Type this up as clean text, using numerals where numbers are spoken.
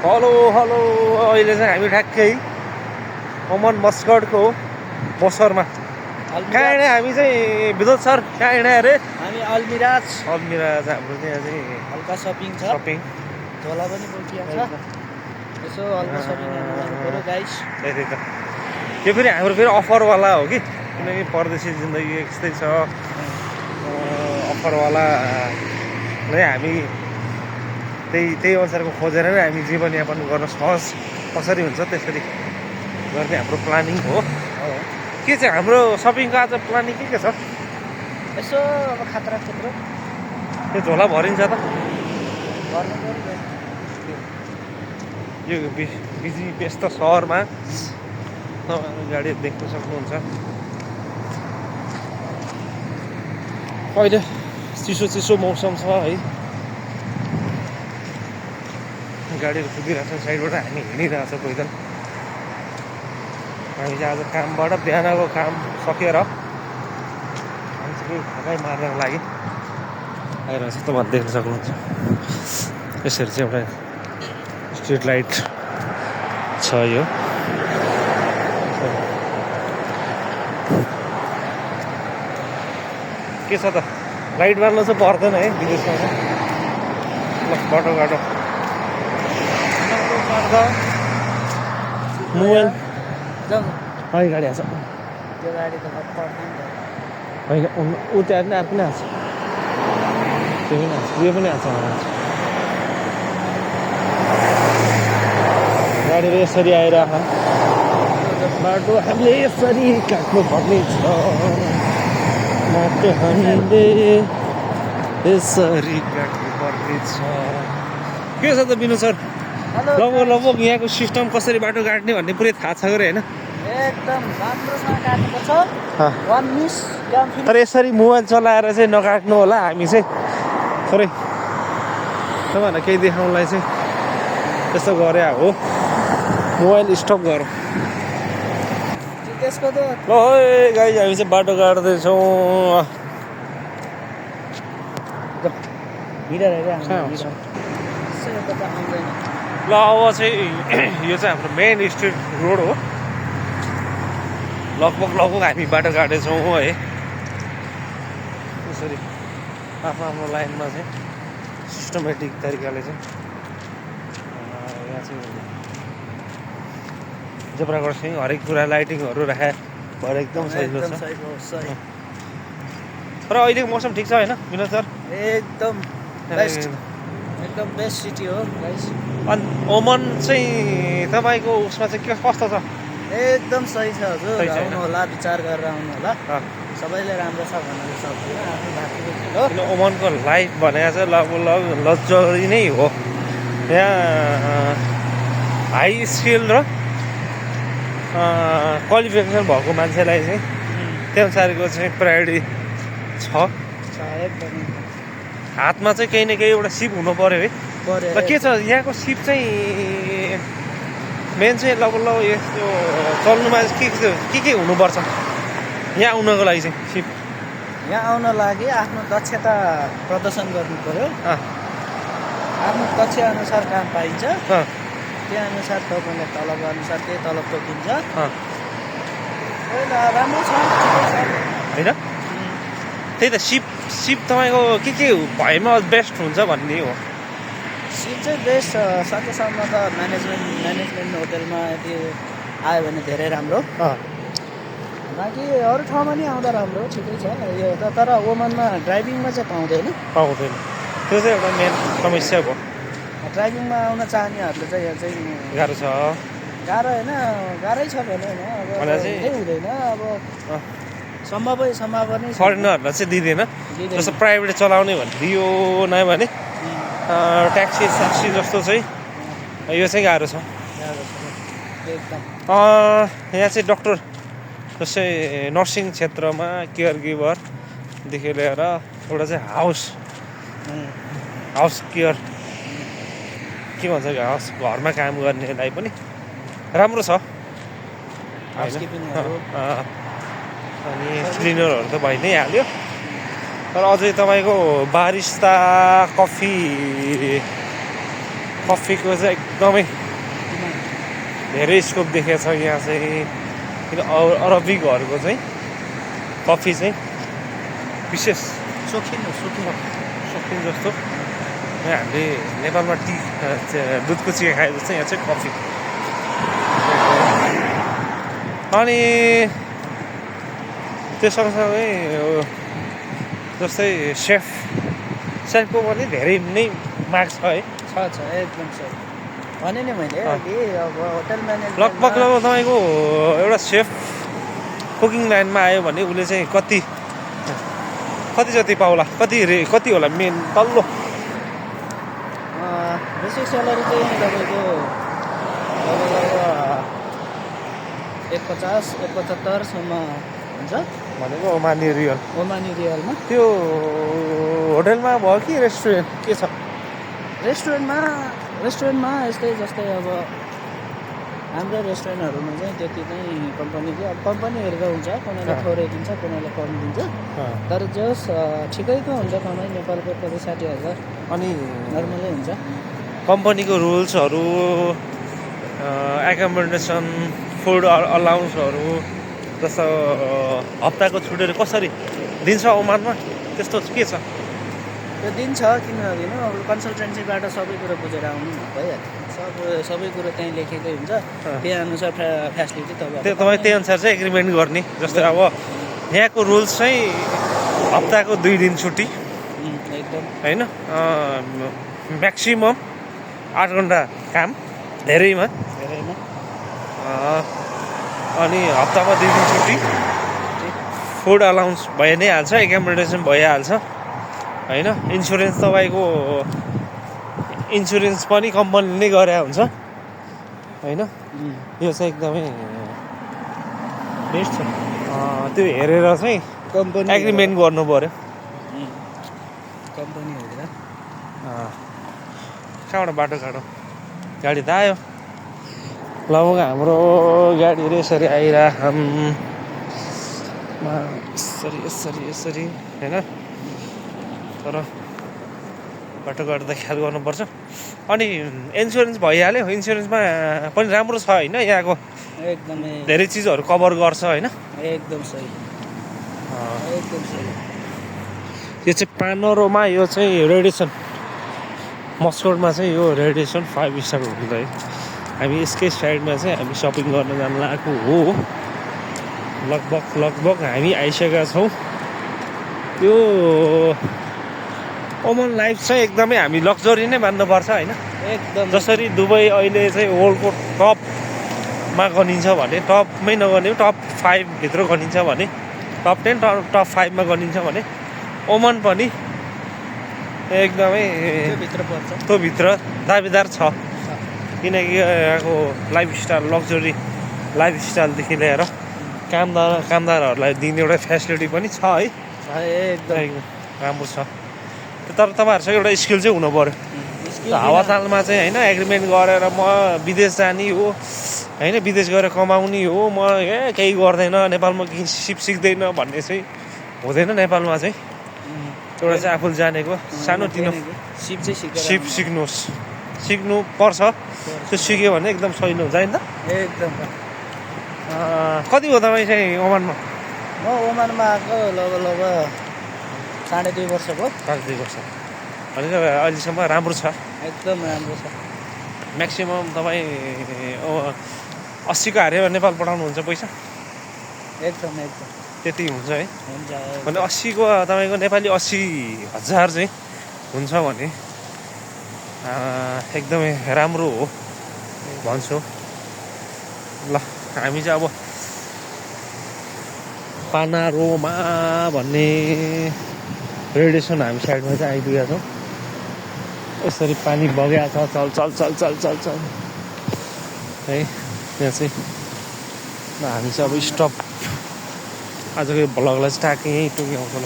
Hello hello अहिले चाहिँ हामी ठ्याक्कै अमन मस्कटको बसरमा कहाँ हिँड्यो हामी चाहिँ विनोद सर कहाँ हिँड्यो अरे हामी अल्मिराज अल्मिराज हाम्रो त्यहाँ चाहिँ हल्का सपिङ छ सपिङ झोला पनि बोकिया छ यसो हल्का सपिङ गर्न जानु पर्यो गाइस त्यही त यो फेरि हाम्रो फेरि अफरवाला हो कि किनकि परदेशी जिन्दगी यस्तै छ अफरवाला नै हामी त्यही अनुसारको खोजेर नै हामी जीवनयापन गर्न सहज कसरी हुन्छ त्यसरी गर्ने हाम्रो प्लानिङ हो के चाहिँ हाम्रो सपिङको आज प्लानिङ के छ यसो अब खतरा क्षेत्र त्यो झोला भरिन्छ त गर्नु पर्यो यो बिजी व्यस्त सहरमा तपाईँहरू गाडी देख्न सक्नुहुन्छ अहिले चिसो चिसो मौसम छ है गाडीहरू कुदिरहेको छ साइडबाट हामी हिँडिरहेको छ पैदल हामी चाहिँ आज कामबाट बिहानको काम सकेर हामी चाहिँ केही खानाइ मार्नको लागि आइरहेको छ तपाईँहरू देख्न सक्नुहुन्छ यसरी चाहिँ एउटा स्ट्रिट लाइट छ यो के छ त लाइट बाल्नु चाहिँ पर्दैन है विदेशमा चाहिँ बाटो मोबाइल जाउँ है गाडी आएको छ त्यो गाडी त पर्दैन नि होइन ऊ त्यहाँ पनि अर्को नै आएको छ त्यो पनि आएको छ यो पनि आएको छ गाडीहरू यसरी आइरह बाटो हामीले यसरी काट्नु पर्ने छ बाटो हामीले यसरी काट्नु पर्ने छ के छ त बिनु सर लगभग यहाँको सिस्टम कसरी बाटो काट्ने भन्ने पुरै थाहा छ गरे होइन एकदम राम्रोसँग काट्नुपर्छ वान मिस तर यसरी मोबाइल चलाएर चाहिँ नकाट्नु होला हामी चाहिँ थोरै तपाईँहरूलाई केही देखाउनलाई चाहिँ त्यस्तो गरे हो मोबाइल स्टप गरौँ त्यसको त ल है गाइज हामी चाहिँ बाटो काट्दैछौँ ल अब चाहिँ यो चाहिँ हाम्रो मेन स्ट्रिट रोड हो लगभग हामी बाटो काटेछौँ है यसरी आफ्नो लाइनमा चाहिँ सिस्टमेटिक तरिकाले चाहिँ यहाँ चाहिँ जेब्रा क्रसिङ हरेक कुरा लाइटिङहरू राखे भएर एकदम सजिलो छ तर अहिलेको मौसम ठिक छ होइन विनोद सर एकदम बेस्ट सिटी हो गाइस अनि ओमन चाहिँ तपाईँको उसमा चाहिँ के कस्तो छ एकदम सही छ हजुर सही छ आउनु होला विचार गरेर आउनु होला सबैले राम्रो छ भन्नु सक्दैन आफ्नो भातीको हो किन ओमनको लाइफ भनेको चाहिँ लगभग लग्जरी नै हो यहाँ हाई स्किल र क्वालिफिकेसन भएको मान्छेलाई चाहिँ त्यो अनुसारको चाहिँ प्रायोरिटी छ एकदम हातमा चाहिँ केही न केही एउटा सिप हुनु पऱ्यो है र के छ यहाँको सिप चाहिँ मेन चाहिँ लगभग यस्तो चल्नुमा के हुनुपर्छ यहाँ आउनको लागि चाहिँ सिप यहाँ आउन लागि आफ्नो दक्षता प्रदर्शन गर्नु पर्यो आफ्नो दक्ष अनुसार काम पाइन्छ त्यो अनुसार तपाईँलाई तलब अनुसार त्यही तलब तोकिन्छ राम्रो छ होइन त्यही त सिप तपाईँको के भएमा बेस्ट हुन्छ भन्ने हो सिप चाहिँ बेस्ट सकेसम्म त म्यानेजमेन्ट होटेलमा यदि आयो भने धेरै राम्रो बाँकी अरू ठाउँमा नि आउँदा राम्रो ठिकै छ यो त तर ओमनमा ड्राइभिङमा चाहिँ पाउँदैन त्यो चाहिँ एउटा मेन समस्या भयो ड्राइभिङमा आउन चाहनेहरूले चाहिँ यहाँ चाहिँ गाह्रो छ होइन गाह्रै छ भने होइन अब हुँदैन अब सम्भवै नै फरेनरहरूलाई चाहिँ दिँदैन जस्तो प्राइभेट चलाउने भने दियो नभए भने ट्याक्सी जस्तो चाहिँ यो चाहिँ गाह्रो छ एकदम यहाँ चाहिँ डक्टर जस्तै नर्सिङ क्षेत्रमा केयर गिभरदेखि लिएर एउटा चाहिँ हाउस केयर के भन्छ घरमा काम गर्नेलाई पनि राम्रो छ अनि क्लिनरहरू त भइ नै हाल्यो तर अझै तपाईँको बारिस्ता कफी कफीको चाहिँ एकदमै धेरै स्कोप देखेको छ यहाँ चाहिँ। किन अरबिकहरूको चाहिँ कफी चाहिँ विशेष सोखिन जस्तो। यहाँ हामीले नेपालमा टी दुधको चिया खाए जस्तो यहाँ चाहिँ कफी। अनि त्यो सँगसँगै जस्तै सेफको पनि धेरै नै माग छ है। छ एकदम छ भने नि मैले अघि अब होटल म्यानेजमेन्ट लगभग तपाईँको एउटा सेफ कुकिङ लाइनमा आयो भने उसले चाहिँ कति जति पाउला, कति होला मेन तल्लो? बेसिक स्यालेरी चाहिँ तपाईँको लगभग 150-175सम्म हुन्छ भनेको ओमानी रियलमा। त्यो होटलमा भयो कि रेस्टुरेन्ट के छ? रेस्टुरेन्टमा यस्तै जस्तै अब हाम्रो रेस्टुरेन्टहरूमा चाहिँ त्यति चाहिँ कम्पनीको अब कम्पनी हेरेर हुन्छ, कुनैले थोरै दिन्छ, कुनैले कम दिन्छ। तर जस ठिकैको हुन्छ कमाइ नेपालको 50-60 हजार अनि नर्मलै हुन्छ। कम्पनीको रुल्सहरू, एकोमोडेसन, फुड अलाउन्सहरू जस्तो हप्ताको छुटहरू कसरी दिन्छ ओमानमा, त्यस्तो के छ? त्यो दिन्छ, किन नदिनु। अब कन्सल्टेन्सीबाट सबै कुरो बुझेर आउनु भइहाल्छ। सबै कुरो त्यहीँ लेखेकै हुन्छ, त्यही अनुसार फेसिलिटी तपाईँ त्यही अनुसार चाहिँ एग्रिमेन्ट गर्ने। जस्तै अब यहाँको रुल्स चाहिँ हप्ताको 2 दिन छुट्टी एकदम होइन, म्याक्सिमम् 8 घन्टा काम धेरैमा, अनि हप्तामा 2 दिन छुट्टी, फुड अलाउन्स भइ नै हाल्छ, एकोमोडेसन भइहाल्छ होइन। इन्सुरेन्स तपाईँको इन्सुरेन्स पनि कम्पनीले नै गरे हुन्छ होइन। यो चाहिँ एकदमै बेस्ट छ। त्यो हेरेर चाहिँ कम्पनी एग्रिमेन्ट गर्नु पऱ्यो। कम्पनी हेरेर कहाँबाट बाटो गाडी त आयो। लगभग हाम्रो गाडीहरू यसरी आइरहन्, यसरी होइन। तर बाटोघाटो त ख्याल गर्नुपर्छ। अनि इन्सुरेन्स भइहाल्यो, इन्सुरेन्समा पनि राम्रो छ होइन। यहाँको एकदमै धेरै चिजहरू कभर गर्छ होइन। एकदम सही। यो चाहिँ पानोरमा, यो चाहिँ रेडिसन मस्कोटमा चाहिँ यो रेडिसन 5 स्टार होटल है। हामी यसकै साइडमा चाहिँ हामी सपिङ गर्न जान लागेको हो। लगभग हामी आइसकेका छौँ। यो ओमन लाइफ चाहिँ एकदमै हामी लग्जरी नै मान्नुपर्छ होइन। एकदम जसरी दुबई अहिले चाहिँ वर्ल्डको टपमा गनिन्छ भने, टपमै नगने टप 5 भित्र गनिन्छ भने, टप 10 टप 5 मा गनिन्छ भने ओमन पनि एकदमै त्यो भित्र दाबीदार छ। किनकि यहाँको लाइफस्टाइल, लग्जरी लाइफस्टाइलदेखि लिएर कामदारहरूलाई दिने एउटा फेसिलिटी पनि छ है। एकदम राम्रो छ। तर तपाईँहरूसँग एउटा स्किल चाहिँ हुनु पऱ्यो। हावातालमा चाहिँ होइन एग्रिमेन्ट गरेर म विदेश जाने हो होइन, विदेश गएर कमाउने हो, म केही गर्दैन, नेपालमा केही सिक्दैन भन्ने चाहिँ हुँदैन। नेपालमा चाहिँ एउटा चाहिँ आफूले जानेको सानोतिनो सिक्नु पर्छ। त्यो सिक्यो भने एकदम सही हुन्छ होइन त। एकदम। कति हो तपाईँ चाहिँ ओमानमा? म ओमानमा आएको लगभग 2.5 वर्ष भयो। 2.5 वर्ष भनेको अहिलेसम्म राम्रो छ। एकदम राम्रो छ। म्याक्सिमम् तपाईँ 80 को हारेर नेपाल पठाउनुहुन्छ पैसा? एकदम त्यति हुन्छ है। हुन्छ भने 80 को तपाईँको नेपाली 80,000 चाहिँ हुन्छ भने एकदमै राम्रो हो भन्छु। ल हामी चाहिँ अब पानारोमा भन्ने रेडिसन हामी साइडमा चाहिँ आइपुगेका छौँ। यसरी पानी बगेको छ, चल है। यहाँ चाहिँ हामी चाहिँ अब स्टप आजको यो भ्लगलाई चाहिँ टाँके यहीँ टुङ्ग्याउँछ ल।